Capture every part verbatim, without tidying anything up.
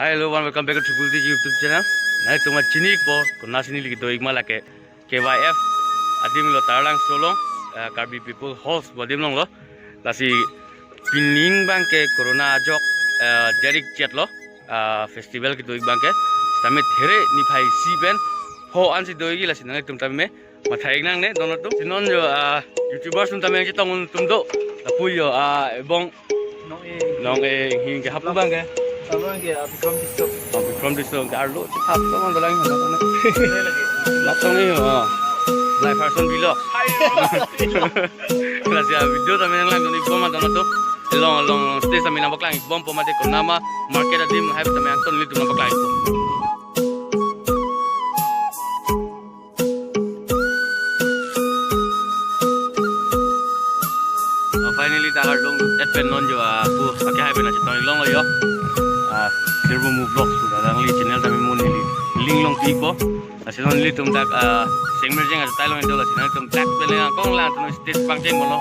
Hi, hello, one, welcome back to Triple D YouTube channel. Nanglitum chinipo, konat si neli kedo-ik ma lake K Y F adim lo, Taralangso along, ah, Karbi People Halls pu adim along lo. Lasi pining abangke corona ajok, ah, der-ik chet lo, ah, festival kedo-ik abangke. Sitame there niphai isi pen pho ansi do-ik, lasi nanglitum tame matha-ik nangne don atum. Si non jo, ah, YouTubers atum tame chetong un atum do. Lapu jo, ah, ebong Nong E. Nong E, hing ke hapu abangke. Abang ke, ah, Bikram Tisso. Oh, Bikram Tisso, ke arlo, hap to man balang. Ini lagi. Langsung ni, oh. Live version vlog. Hai. Lasi, ah, video tame nanglang don-ikbom ma don atum. Along, along, along stage tame nangpaklang-ikbompo mate konat ma market adim hai tame angton nelitum nangpaklang-ikbom. Oh, finally, ta kardom, et pen non jo, ah, pu, ake hai pen achetong-ik longlo jo. Ah, Sirbu Mu Vlogs pu ta alangli channel tame mo neli link longpi-ikpo. Lasi non nelitum dak, ah, Sengmirjeng achetai along indo, lasi nanglitum dak pen le angkong lang atum stage pangcheng mo lo.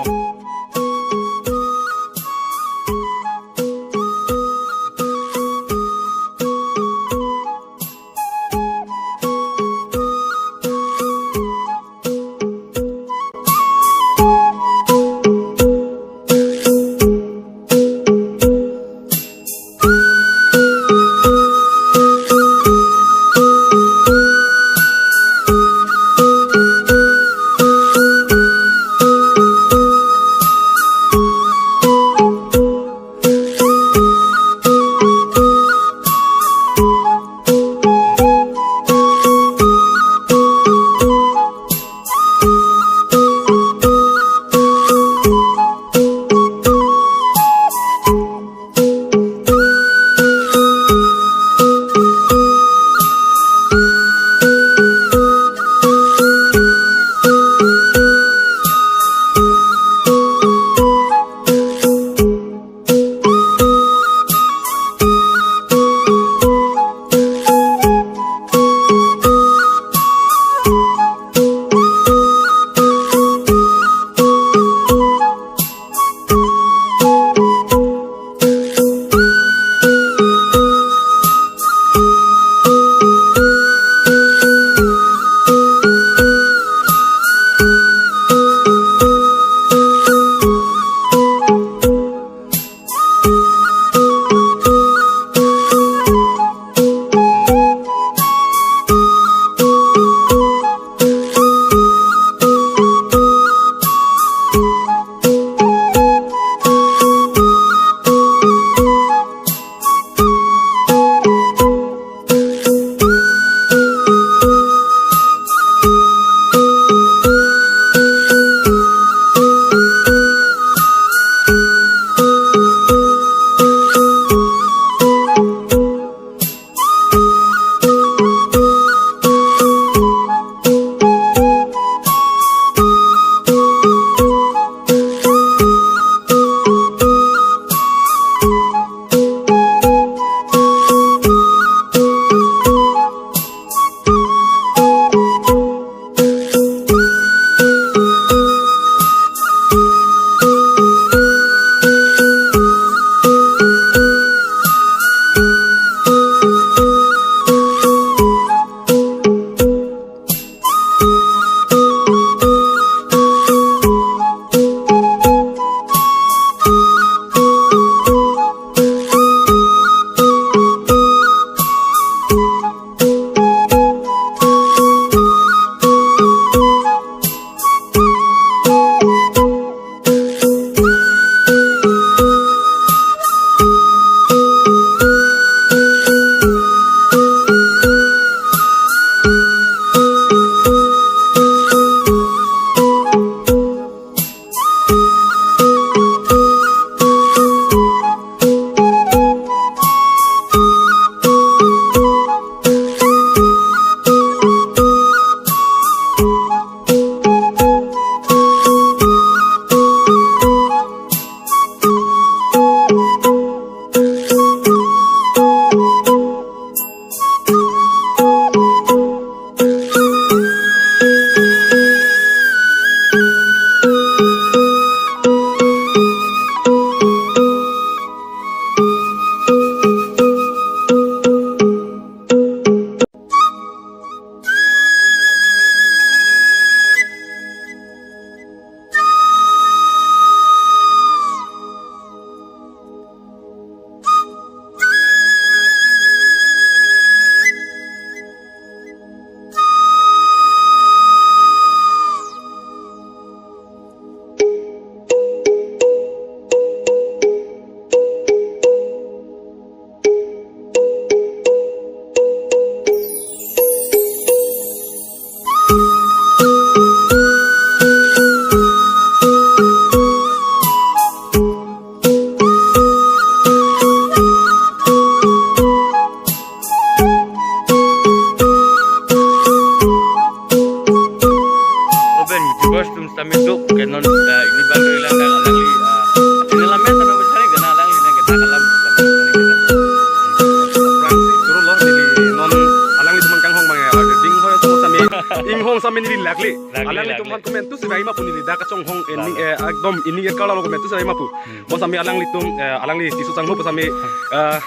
Inghong sitame neli lakle. Lakle, alanglitum lakle. Aphan komantu si bai ma pu neli dak kachonghong, eh, ni, lakle. Eh, ekdom ining ekar lo komantu si bai ma pu. Hmm. Mo sitame alanglitum, eh, alangli Tisso Sangho pu sitame, eh,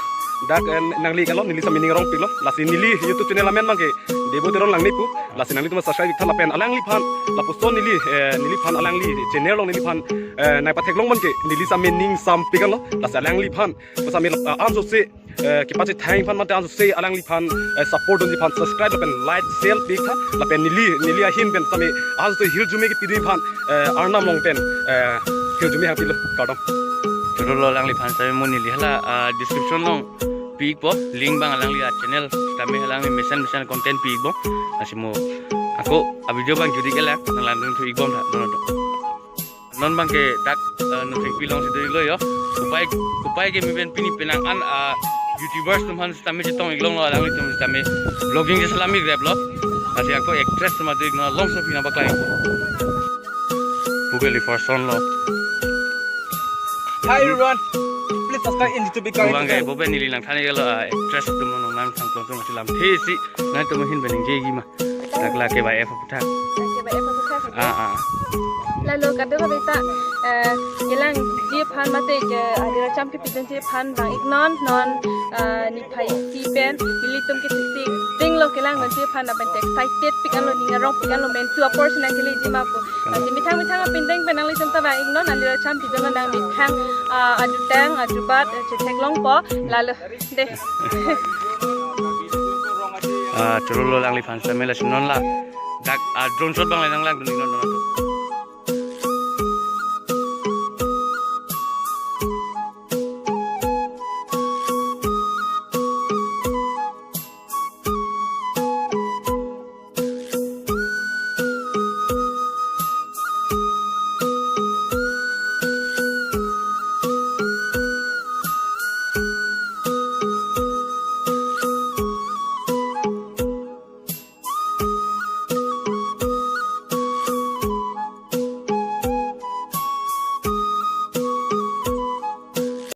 dak, eh, nangli kalo, neli sitame ning arong piklo. Lasi neli YouTube channel amen abangke Debo Teron Langnep pu. Lasi nanglitum subscribe iktha lapen alangliphan lapuson neli, eh, neliphan alangli channel along neliphan, eh, nangpatheklong abangke neli sitame ning sampik anlo. Lasi alangliphan sitame, eh, ansose, eh, kepachethang aphan mate ansose alangliphan, eh, support dunji aphan subscribe lapen like share piktha lapen neli, neli ahin pen sitame ansose hirjume kepidun aphan, eh, Arnam along pen, eh, hirjume hangpilo, kardom. Choro lo alangliphan sitame mo neli hala, ah, description along pi-ikpo, link abang alangli a-channel sitame alangli mesen mesen content pi-ikbom. Lasi mo ako a-video abang juri ke lang, nanglang dun thu-ikbom tha, dono do. Non abangke dak, eh, Nothengpi along si do-iklo yo. Kopai, kopai ke mi pen pini penang an, ah, YouTubers atum aphan sitame chetong-iklonglo, alanglitum sitame vlogging cheselam-ikreplo. Lasi ako actress atum adu-iknon, longso aphi nangpaklang-ikpo. Puke li first son lo. Hi everyone, please subscribe in YouTube channel. Abangke bo pen neli nangthan-iklo, ah, actress atum along nangthan klong atum chelam thesi, nangtum ahin pen ningje-ikji ma. Dak la K Y F aputhak. Dak K Y F aputhak. Ah, ah. Lalo kadokave ta, eh, kelangji aphan mate ke, ah, alir acham kepidunji aphan vang-iknon, non, ah, niphai isi pen nelitum ke sisi dinglo kelang nonji aphan lapen excited pik anlo, ning arong pik anlo, mentu apor si nangkeleji ma pu. Lasi methang methang apindeng pen nanglitum ta vang-iknon, alir acham pidun nang methang, ah, ajutang ajubat, eh, chetheklongpo, lalo de. Ah, choro lo alangliphan sitame lasi non la dak, ah, drone shot abang le nanglangdun-iknon.